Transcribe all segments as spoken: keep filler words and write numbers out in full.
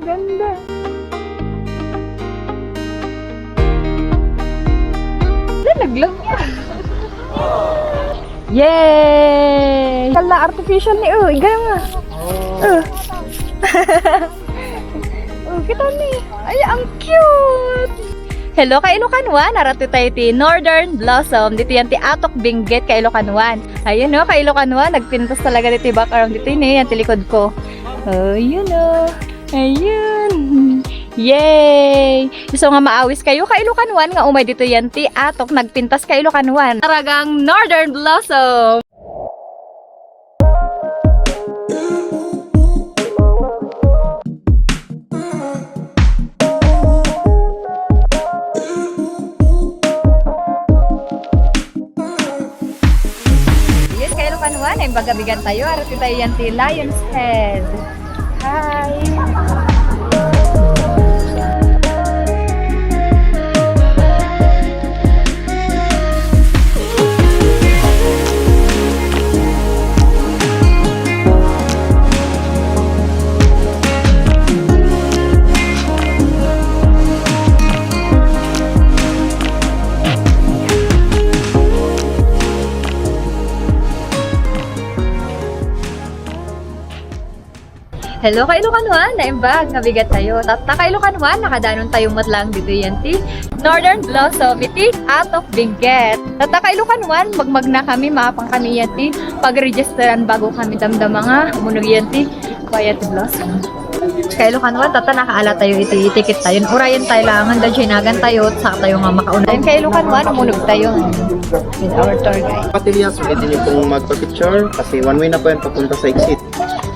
Ganda. Wala, naglag. Yay! Kala artificial ni, oh, igay nga. Oh. Oh, kita ni. Ay, ang cute! Hello, Kailokanwan! Narati tayo ti Northern Blossom. Dito yan ti Atok Benguet, Kailokanwan. Ayun, no, Kailokanwan. Nagpintas talaga dito yung background dito, yun, eh, yan ti likod ko. Oh, yun, oh. Ayun. Yay! Isu nga maawis kayo, Kailokanwan, nga umay dito yan ti Atok. Nagpintas, Kailokanwan. Talagang Northern Blossom. Yes, Kailokanwan, ay bagabigan tayo. Arati tayo yan ti Lion's Head. Hi! Hello, Kailokanwan! Naimbag, nabigat tayo. Tatta, Kailokanwan, nakadanon tayo met lang dito yan ti Northern Blossom, iti Atok Benguet. Tatta, Kailokanwan, magmagna kami, maapang kami yan ti pagregisteran bago kami damdama nga umunog yan ti Quiet Blossom. Kailokanwan, tatta, nakaala tayo iti ticket tayo. Urayan tayo lang, handa jinagan tayo, sa tayo nga makauna. Ayun, Kailokanwan, umunog tayo with our tour guide. Patilya, pwede niyo pong magpa-picture kasi one way na po yan papunta sa exit.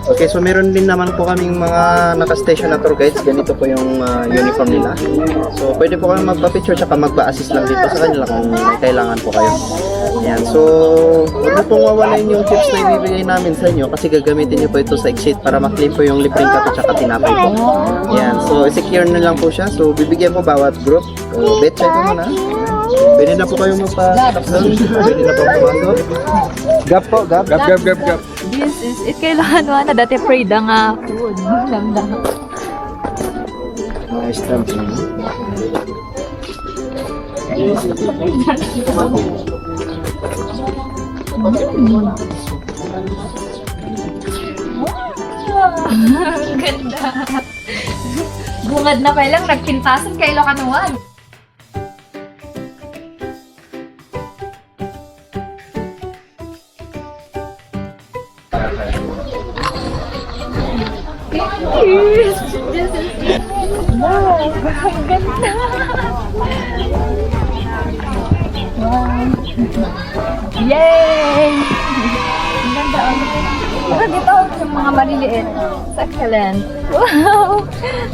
Okay, so meron din naman po kaming mga naka-station na tour guides. Ganito po yung ah, uniform nila. So, pwede po kayong magpa-picture tsaka magpa-assist lang dito sa kanila kung may kailangan po kayo. Ayan. So, huwag niyo pong wawalain yung tips na ibibigay namin sa inyo kasi gagamitin niyo po ito sa exit para ma-claim po yung libreng kape tsaka tinapay po. Ayan. So, secure na lang po siya. So, bibigyan po bawat group. So, betchay po muna. Pwede na po kayo magpa-stop doon. Pwede na po pumasok. Gap po, gap. Gap, gap, gap, gap. This is it. Kailangan mo na dati Frida nga food. Ganda. Mga stamps na. Wow! Ang ganda. Bungad na pa lang, nagpintasan, Kailokanwan. Yes! This is it. Wow! Ang ganda! Wow! Yay! Ang ganda, oh. Pero dito, yung mga maliliit. Succulent. Wow!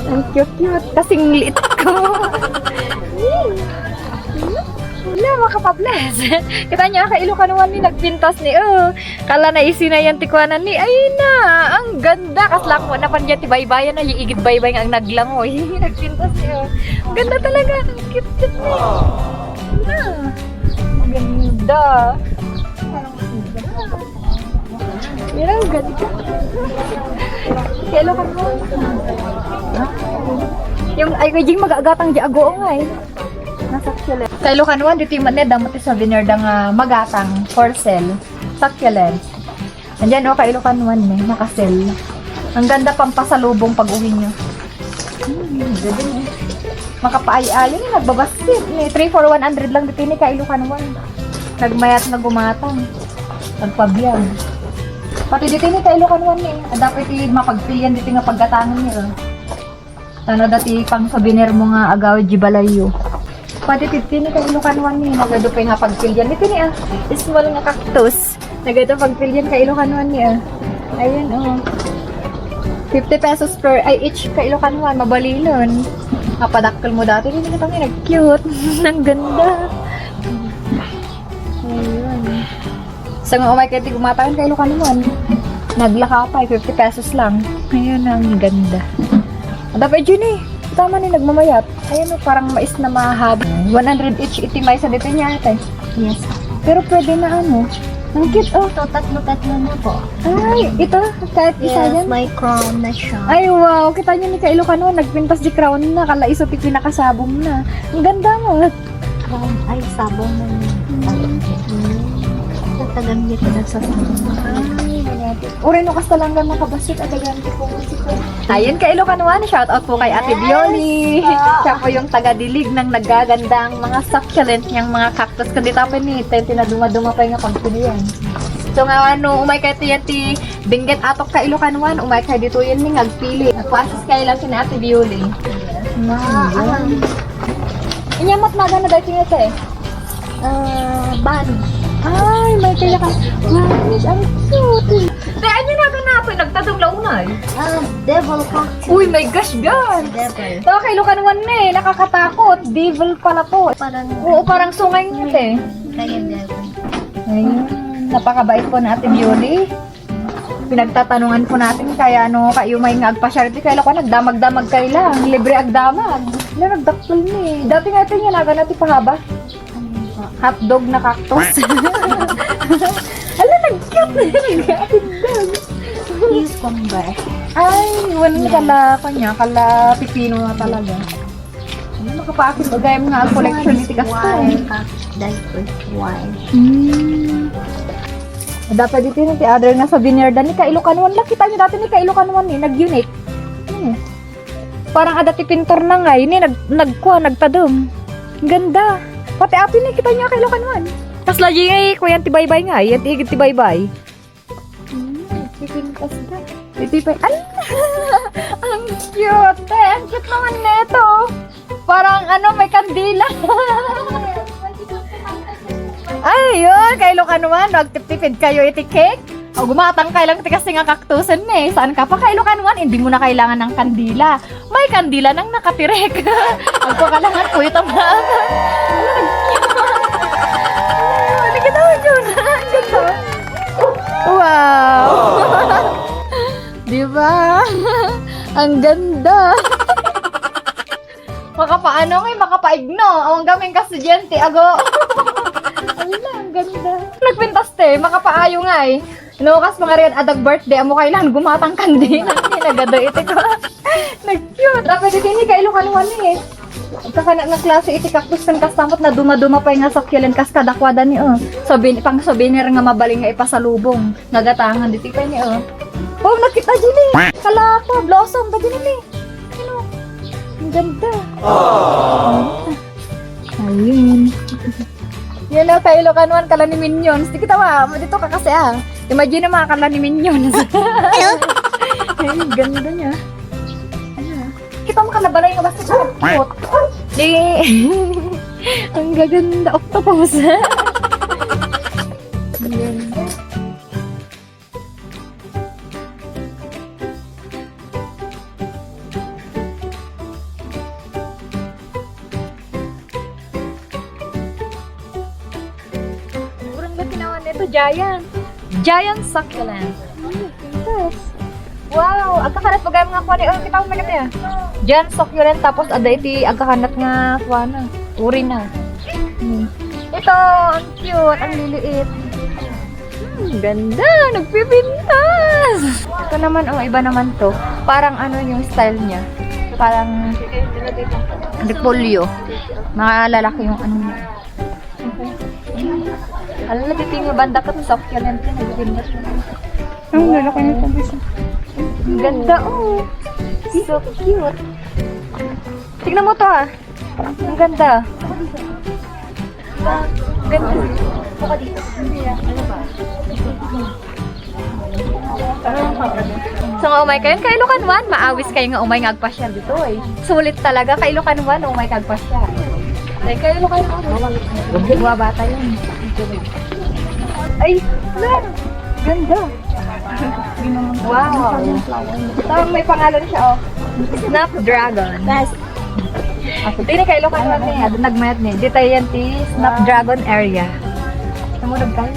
Ang cute-cute. Kasing liit ko. Wala, makapabless. Kita niya, Kailokanwan ni nagpintas ni, oh. Kala na isinayan ti kuanan ni. Ay na, ang ganda. Kasla ko, napan niya ti baybayan na, iigid baybay nga ang naglangoy. Nagpintas ni, oh. Ang ganda talaga. Ang cute-cute ni. Na. Ang ganda. Mira, ang ganda. Kailokanwan. Yung, ay, kay Jing mag-agatang di agoong ay. Nasa kilay. Kailokanwan, dito yung maneda mo ti souvenir da nga magatang for sale. Succulent. Andiyan, oh, Kailokanwan, eh. Naka-sale. Ang ganda pampasalubong pag-uwi nyo. Hmm, ganda, eh. Makapaay-ayo ni, nagbabasit ni. Three for one hundred lang dito ni Kailokanwan. Nagmayat na gumatang. Nagpabiag. Pati dito ni Kailokanwan ni. Dapat iti mapagpilian dito nga paggatangan niya, oh. Tano dati pang souvenir mo nga agawid di balayo. Pati dito ni Kailokanwan ni. Nagado pa nga pagpilian. Dito ni, ah. Small nga cactus. Nagado pagpilian Kailokanwan ni, ah. Ayan, oh. Fifty pesos per, ay, each Kailokanwan, mabalinon. Mapadakkel mo dati, hindi kita may nag-cute. Ang ganda. Ayun. Sa nga umay kayo, tigumatakan Kailokanwan. Naglaka pa, eh, fifty pesos lang. Ayun, ang ganda. Dapat, Junie, tama ni nagmamayat. Ayan o, parang mais na mahaba. One hundred each iti maysa dito niya ate. Yes. Pero pwede na ano. Ang cute, oh. Ito, tatlo-tatlo na po. Ay, ito, kahit isa Yes, yan. may crown na siya. Ay, wow. Kita niyo ni Kailokano, nagpintas di crown na. Kala iso ti pinakasabong na. Ang ganda mo. Crown, ay, sabong na niya. Ay, mm. Talagang dito nagsasabong. Ay, wala po. Uri no, kas talaga makabasket, adagan ko po. Ayun, Kailokano, shout out po kay Ate Yes Violi. po. Siya po yung taga-dilig ng naggagandang mga succulent niyang mga cactus. Kundi tapos ni Tente na dumaduma pa yung pagpilian. So nga, ano, umay kayo ti, ti, Benguet atok Kailokano, umay kayo dito yun, ni ngagpili. Nagpasis kayo lang sina Ate Violi. Ah, ah. Inya mas magana dahil tinete. Ah, bunny. Ay, may kaya ka. Bunny, ang cute. Te, ano na ka na ako? Nagtadong launay. Ah, devil cactus. Uy, my gosh, God! Devil. Ito, Kailokano ni, nakakatakot. Devil pala to. Parang Oo, parang sungay nga, te. Kaya devil. Ayun, napakabait po na Ate Violi. Pinagtatanungan po natin kaya ano kayo may nga agpasyar di kayo ko nagdamag-damag kayo lang. Libre agdamag. Wala, nagdakpal ni. Dati nga ito niya, naga natin pahaba. Hotdog na cactus. Ala, nag-cute na yun. Nag-atindan. Cucumber. Ay, wala kala, kanya, kala pipino na talaga. Ano, makapasok ba gayam nga ang collection ni Tigas to? Why? Ka-, that is why. Hmm. Dapat dito yung ti other nga souvenir da ni Kailokanuan. Nakita niyo dati ni Kailokanuan ni, nag-unique. Hmm. Parang ada ti pintor na nga, ini nag-, nagkua, nagtadum. Ganda. Pati api ni, kita niyo Kailokanuan. Kasla di nga, kuya, ti baybay nga, yan ti igid ti baybay. Hmm, pipintas ka. Iti pa, ay! Ang cute! Eh, ang cute naman neto. Parang ano, may kandila. Ay, yun. Kailo ka naman. Magtiptipid kayo iti cake. O, gumatang kayo lang ti kasi nga kaktusan eh. Saan ka pa? Kailo ka naman. Hindi mo na kailangan ng kandila. May kandila nang nakatirek. Agpakalangan po ito, ma'am. Ano kita mo, Jun? Ang ganda. Wow! Di ba? Ang ganda. Makapaano nga, makapaigno. Ang gaming ka estudyante, ago. Ala, ang ganda. Nagpintas te, makapaayo nga eh. Inukas mga riyan, adag birthday, amo kailan gumatang kandi. Nagada iti ko. Nag-cute. Dapat iti ni Kailokanuan ni eh. Agkakanat nga klase iti cactus kan kastamot na duma-duma pay nga succulent kas kadakwada ni, oh. Souven-, pang souvenir nga mabalin nga ipasalubong. Nga gatangan diti pay ni, oh. Wow, nakita dili. Kala ko, blossom, ba dili ni? Ano? Ang ganda. Ayun. Yan na, Kailokanuan, kala ni Minions. Di kita wa, dito ka kasi, ah. Imagine mo, kala ni Minions. Ay, ang ganda niya. Ano? Kita mo ka nabalay nga basta siya. Di. Ang gaganda. Octopus. Ang ganda. Murang ba tinawan nito? Giant. Giant succulent. Yes. Wow! Agkakanat bagay mga kuwan eh. Oh, kita mo na kita. Giant succulent tapos ada iti agkakanat nga kuwan na. Uri na. Hmm. Ito, ang cute, ang liliit. Hmm, ganda! Nagpipintas! Ito naman, oh, iba naman to. Parang ano yung style niya. Parang repolyo. Mga lalaki yung ano niya. Alam na, titingin banda ka, succulent yun. Nagpipintas. Ang lalaki nito, guys. Ang ganda, oh. So cute. Tingnan mo to, ah. Ang ganda. Ganda. So, nga umay kayon, Kailokanuan, maawis kayo nga umay nga agpasyal dito eh. Sulit talaga, Kailokanuan, umay ka agpasyal. Ay, Kailokanuan, buwa bata yun. Ay, na, ganda. Wow. Ito ang may pangalan siya, oh. Snapdragon. Best. Dini Kailokanuan ni, adu nagmayat ni. Dita yan ti Snapdragon area. Tumulog tayo.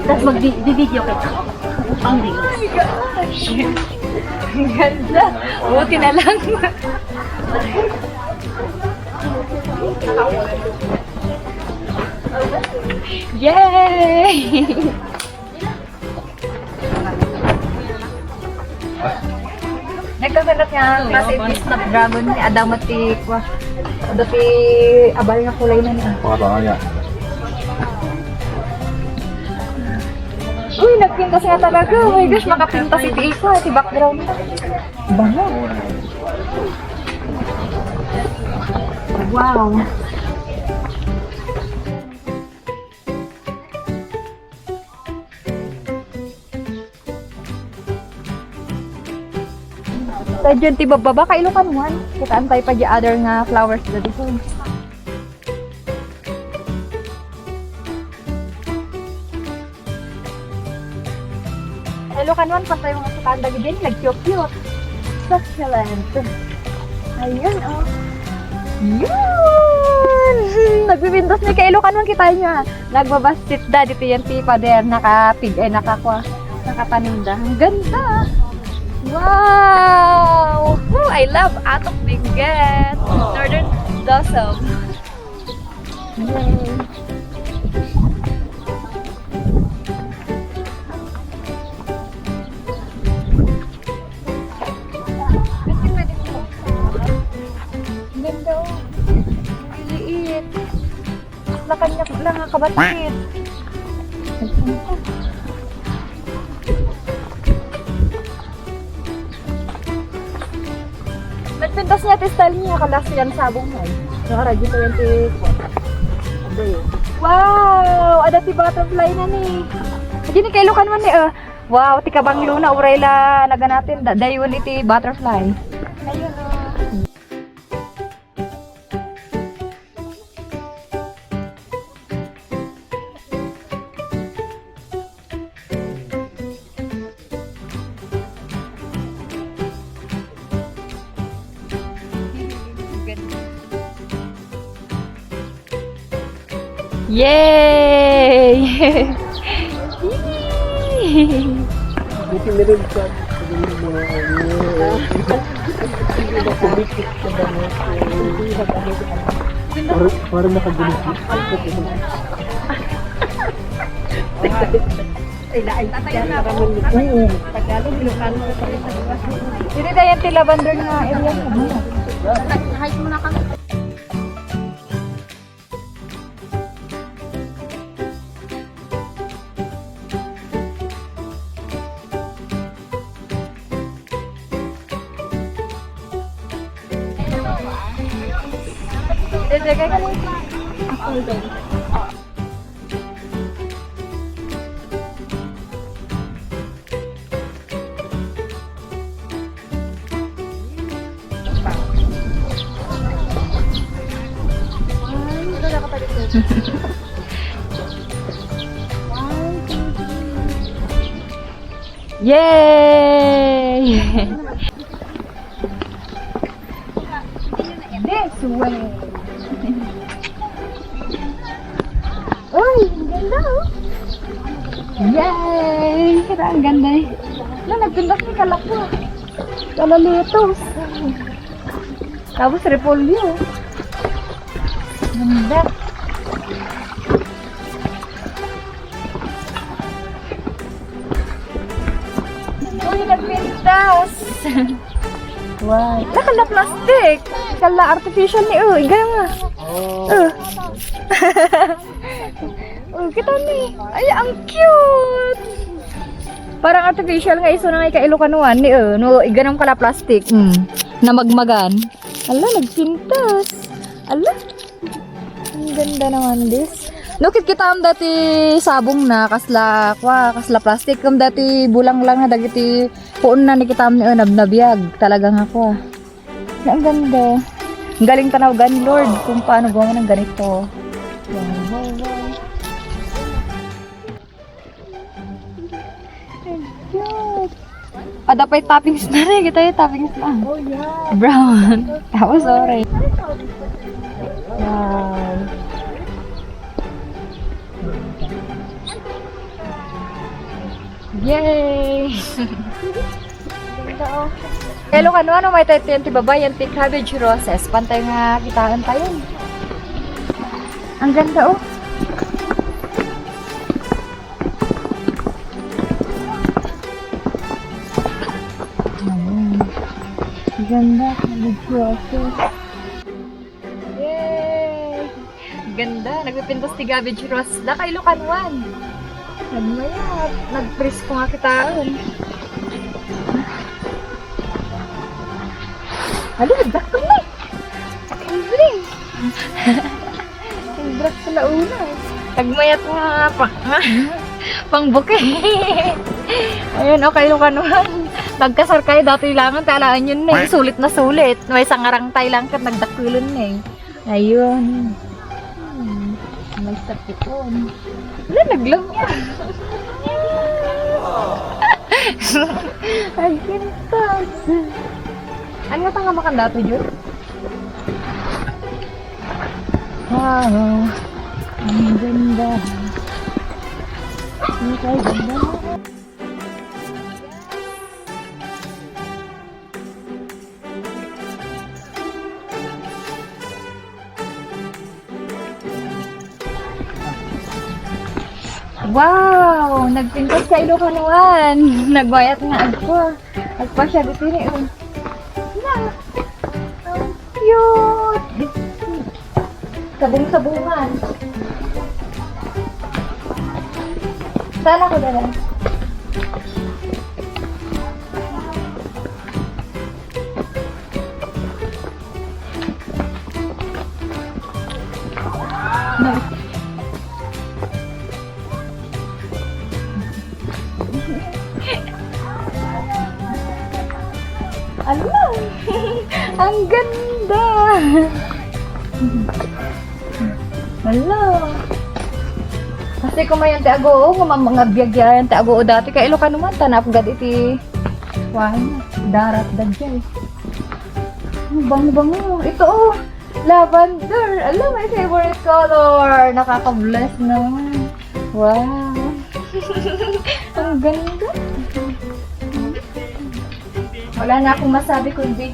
Tapos mag-video kita. Pang reels. Ang ganda. Buti na lang. Yay! Nagkakanat nga klase ti snapdragon ni Adam at ti kwa. Ada ti abal nga kulay na niya. Mga tanga niya. Uy, nagpintas nga talaga. Oh my gosh, makapintas iti iko, iti background. Bango. Wow. Tayo ti bababa, kailukan one. Kitaan tayo pa di other nga flowers dito. Hello, kanuan pa tayo mga sukanda. Ganyan, nag-cute-cute. Succulent. Ayun, oh. Yun! Nagbibintas ni Kailo, kanuan kita niya. Nagbabastit da, dito yan ti pader. Nakapig, ay, nakakwa. Nakatanim da. Ang ganda. Wow! Woo! I love Atok Benguet. Northern Blossom. Yay! Ang ganda, oh. Ang liliit. Nakanyak lang ang kabatsit. Nagpintas niya ti style niya, kalas yan sabong na eh. Nakaradyo ko yan ti, abay. Wow! Ada ti butterfly na ni. Adi ni kailukan man ni, eh. Wow, ti kabanglo na, uray la naganatin. Da-, dayon iti butterfly. Ayun, oh. Yay! Buti na rin sa mga ano. Kumikit ka ba mo? Para, para nakagulikit. Ay, lain. Tatay na ako. Oo. Tagalog, Ilocano, sa Pilipinas. Diri dayon ti lavender nga area mo. Hike muna kami. Yay! This way. Uy, ang ganda, oh. Yay! Kita, ang ganda, eh. Ala, nagpintas ni kalakwa. Kalalitos. Tapos repolyo. Ganda. Uy, nagpintas. Wow. Nakala plastic. Kala artificial ni, oh, igay nga. Oh. Oh. Oh, kita ni. Ay, ang cute. Parang artificial nga isu na nga ika-Ilocanoan ni, oh. No, iganam kala plastic. Hmm. Namagmagan. Ala, nagpintas. Ala. Ang ganda naman, this. No, kit-, kitam dati sabong na, kasla, kwa, kasla plastic. Kam dati bulang lang na dagiti puon na ni kitam ni, oh, nabnabiag. Talaga nga, kwa. Ang ganda. Ang galing tanaw gani, Lord, kung paano gawa ng ganito. Wow, wow, wow. Cute. Ada pa'y toppings na rin. Kita yung toppings na. Oh, yeah. Brown. Tapos orange. Wow. Yay! Hello, kano, ano, may tayo ti babae, yan ti cabbage roses. Pantay nga kitaan tayo. Ang ganda, oh. Ayun. Ang ganda. Ang ganda. Yay! Ganda, nagpipintas ti cabbage rose. Daka Ilocanoan. Nagmayat, nagpresko nga kitaen. Alo, dakkel na. Ang Ang dress ko na una. Nagmayat nga pa. Pang bouquet. Ayun, okay, Ilocanoan. Nagkasar kayo dati langan, talaan yun na. Sulit na sulit. May sangarang tayo lang kat nagdakulon na eh. Ayun. Hmm. May sapikon. Wala, naglang. Ay, kintas. Ano nga tanga makanda to, Jun? Wow! Ang ganda. Ang ganda. Wow! Nagpintas ka Ilocanoan. Nagbayat nga agpa. Agpa siya dito ni, oh. Na. Ang cute! Sabong-sabungan. Saan ako dala? No. Ala! Ang ganda! Ala! Kasi kumayan ti aguo, nga mga biagyan ti aguo dati, kay Ilocano man, tanapgad iti, wan, darat da jay. Ang bango-bango. Ito, oh. Lavender! Ala, my favorite color! Nakaka-bless naman. Wow! Ang ganda! Wala na akong masabi kundi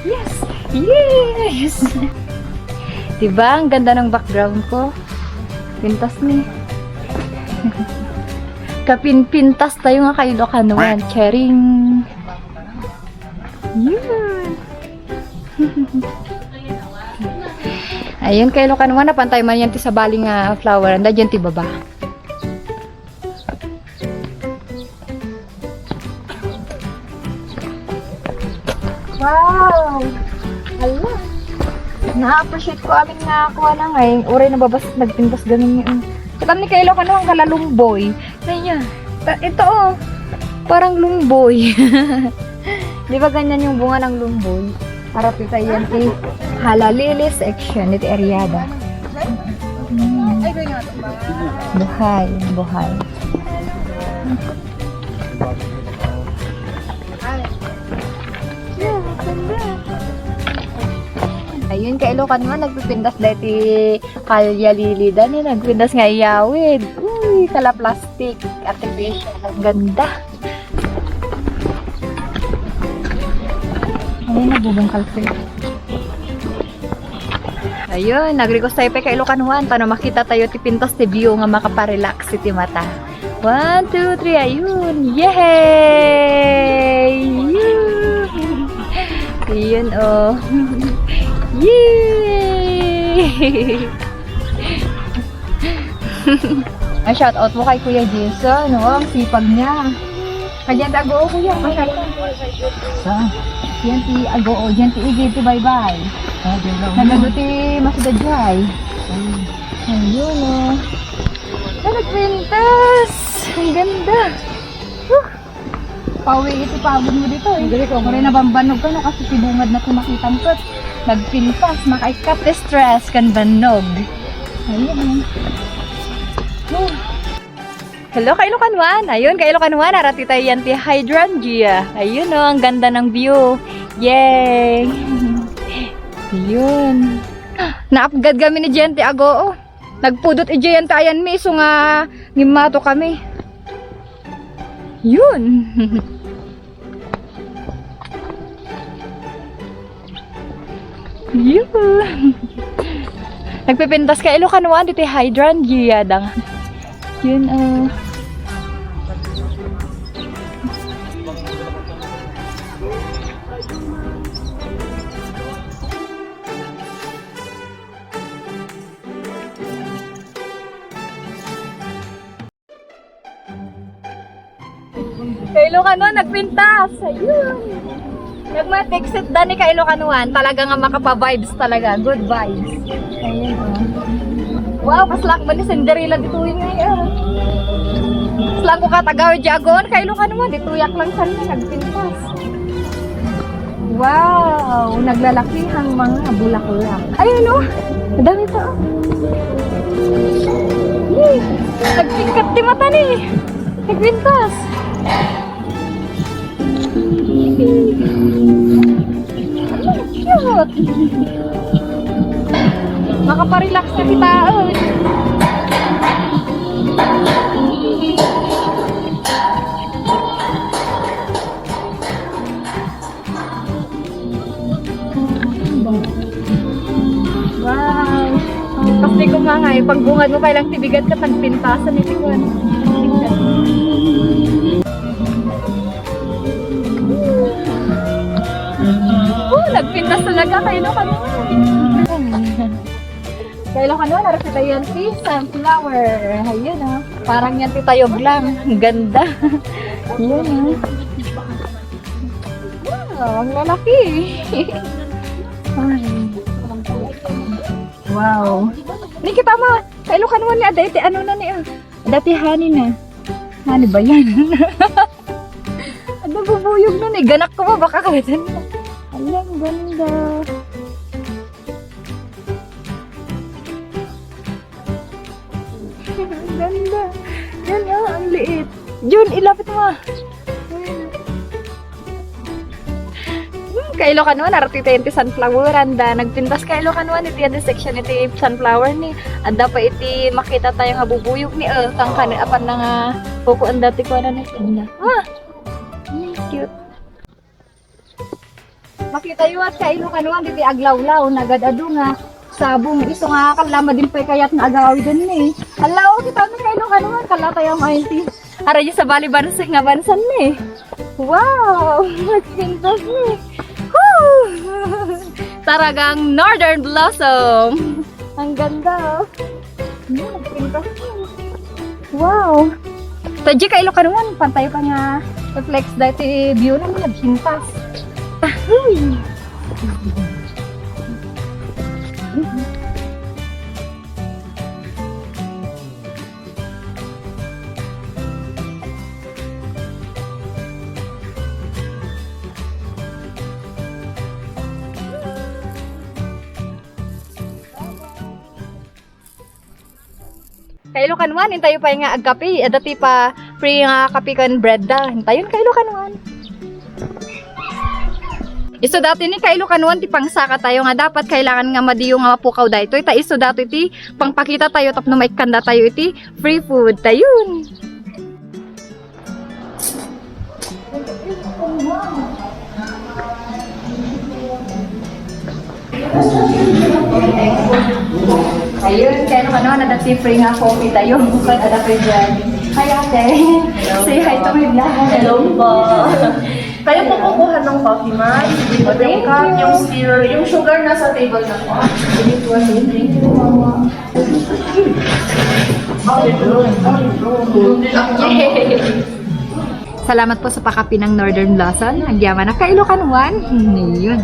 Yes! Yes! Diba? Ang ganda ng background ko. Pintas ni. Kapinpintas tayo nga kay Ilocanoan. Charing! Yun! Ayun, kay Ilocanoan, napantay man yan ti sabali nga flower. Anda dyan ti baba. Wow! Ala! Na-appreciate ko amin nga kuha na nga eh. Uray nababas, nagpintas gamin niya. Sa kami kay Ilocano, ang kalalumboy. Kaya, ta- ito oh, parang lumboy. Di ba ganyan yung bunga ng lumboy? Harap ito yan, eh. Halalili section, ito area ba? Buhay, buhay. Ayun, kay Ilocano man, nagpipintas deti kalya lili da ni, nagpintas nga iyawid. Uy, kala plastic, artificial. Ang ganda. Ayun, nagbubungkal sila. Ayun, nag-request tayo pa kay Ilocanoan, tano makita tayo ti pintas ti view nga makaparelax iti mata. One, two, three, ayun! Yay! Yun! Ayun, oh. Yay! Ay, shout out mo kay Kuya Jason, no? Ang sipag niya. Kadiyan ti aguo, Kuya. Masyado. Saan? Yan ti aguo, yan ti igid ti baybay. Ah, diyan lang. Nagado ti masudad jay. Ayun, oh. Ay, nagpintas! Ang ganda! Whew! Pawi iti pagod mo dito, eh. Ang galing ko. Pare na bambanog ka, no? Kasi si bungad na kumakitam ko. Nagpintas, makaikkat stress, kan bannog. Ayun, eh. Whew! Hello, kay Ilocanoan. Ayun, kay Ilocanoan, arati tayo yan ti hydrangea. Ayun, oh, ang ganda ng view. Yay! Ayun. Naapgad kami ni Jen ti aguo. Nagpudot iti yan ti ayan mi, isu nga ngimmato kami. Yun. Yun. Nagpipintas ka Ilocanoan ditoy hydrangea dang. Yun, oh. Kailocanoan, nagpintas. Ayun. Nagma-exit da ni Kailocanoan. Talaga nga makapa-vibes talaga. Good vibes. Ayun, oh. Wow, kaslak ba ni Cinderella ditoy ngayon? Kaslak ko katagaw di agon. Kailocanoan, ditoy ak lang saan nagpintas. Wow! Naglalakihang mga bulaklak. Ayun, oh! Madami pa, oh. Yay! Nagpingkat ti mata ni. Nagpintas. Cute! Makaparelax na kita, oh. Wow! Kasi ko nga nga, eh, pagbungad mo, kailang tibigan ka, tagpintasan, eh, tikuan. Oh, nagpintas talaga, Kailocanoan. Kailocanoan, narap kita yan, ti sunflower. Ayun, oh. Parang yan, ti tayog lang. Ang ganda. Yan, oh. Wow, ang lalaki. Ay. Wow. Ni kita mo, Kailocanoan ni, ada iti ano na ni, ah. Dati honey na. Honey ba yan? Ano, bubuyog na ni? Ganak ko ba? Baka kagatan na. Ala, ang ganda. Ang ganda. Yan, oh, ang liit. Jun, ilapit mo. Hmm, Kailocanoan, narati tayo iti sunflower, anda. Nagpintas Kailocanoan iti anda section iti sunflower ni. Anda pa iti makita tayo nga bubuyog ni, eh, kang kani, apan na nga kukuan dati ko na ni. Anda. Ah, cute. Makita yu at Kailocanoan diti aglawlaw, nagad-adu nga sabong isu nga kalla madimpay kayat nga agawiden ni. Hala, o, kita mi Kailocanoan, kalla tayo nga iti. Ara di sa bali bansa nga bansan ni. Wow! Nagpintas ni. Woo! Talagang Northern Blossom. Ang ganda, oh. Hmm, nagpintas ni. Wow! Tadji Kailocanoan, pantay pa nga reflex dati view na nagpintas. Ahuy! Kailocanoan, intayo pay nga agkape, adda ti pa free nga kape ken bread da. Intayon Kailocanoan. Isu dati ni Kailocanoan ti pangsaka tayo nga dapat kailangan nga madiyo nga mapukaw daytoy. Ta isu dati ti pangpakita tayo tapno maikkanda tayo iti free food. Tayon. Ayun, kaya naman naman, ada si free nga coffee tayo. Bukod ada ko dyan. Hi, ate. Say hi to my vlog. Hello po. Kayo po kukuha ng coffee, ma'am. Sige po, thank you. Yung cup, yung stir, yung sugar nasa table na po. Sige po, thank you, mama. Salamat po sa pakapi ng Northern Blossom. Nagyaman na Kailocanoan. Yun.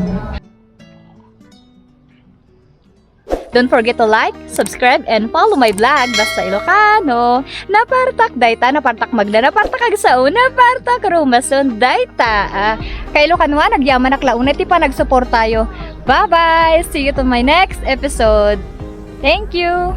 Don't forget to like, subscribe, and follow my vlog. Basta Ilocano. Napartak dayta, napartak Magna, napartak Agsao, napartak Romason dayta. Ah, Kailocanoan, nagyaman ak la unay ti panagsuportayo. Bye-bye! See you to my next episode. Thank you!